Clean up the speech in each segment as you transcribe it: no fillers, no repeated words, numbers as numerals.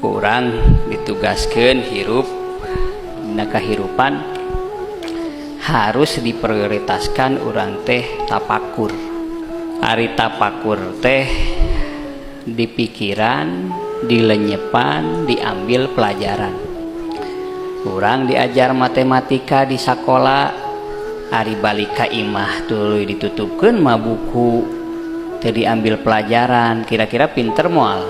Urang ditugaskan hirup dina kahirupan harus diprioritaskan urang teh tapakur. Ari tapakur teh di pikiran, dilenyepan, diambil pelajaran. Urang diajar matematika di sekolah, ari balik ka imah tuluy ditutupkeun mah buku, teu diambil pelajaran, kira-kira pinter moal?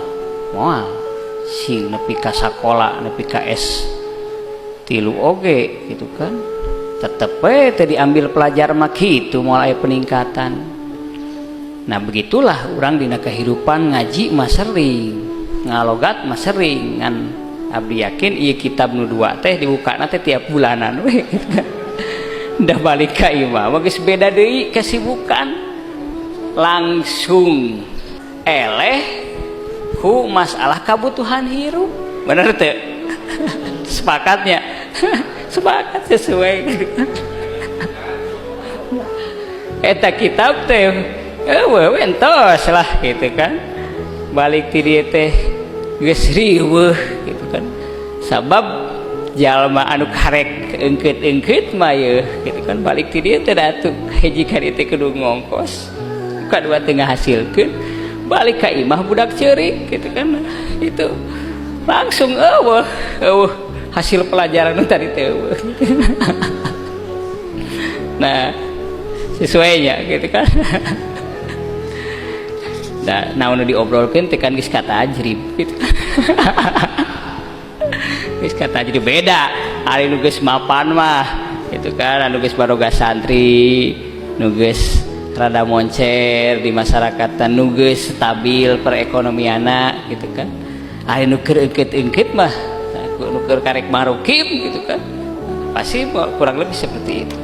Moal. Sing nepi ka sakola, nepi ka S tilu oge gitu kan, tetep we teu diambil pelajaran mah kitu, moal aya peningkatan. Nah, begitulah urang dina kehidupan, ngaji mah sering, ngalogat mah sering, ngan abdi yakin ieu kitab nu dua teh dibukana teh tiap bulanan we gitu kan. Dah balik ka imah mah geus beda deui kesibukan, langsung eleh ku masalah kebutuhan hirup. Bener teu? Sepakatnya? Sepakat, sesuai gitu kan. Eta kitab teh eueuh entos lah gitu kan, balik ti dieu teh geus riweuh gitu kan. Sabab jalma anu karek eungkeut-eungkeut mah yeuh gitu kan, balik ti dieu teh datu hiji ka dieu teh kudu ngongkos, kadua teu ngahasilkeun, balik ka imah budak ceurik gitu kan, itu langsung eueuh eueuh hasil pelajaran nu tadi teh eueuh. Nah, sesuainya gitu kan. Nah, naon nu diobrolkeun teh kan geus katajrib gitu. Geus katajrib, beda ari nu geus mapan mah gitu kan, anu geus baroga santri, nu geus rada moncer di masyarakat, nu geus stabil perekonomiana gitu kan. Ari nu keur eungkeut-eungkeut mah, nu keur karek marukim gitu kan, pasti kurang lebih seperti itu.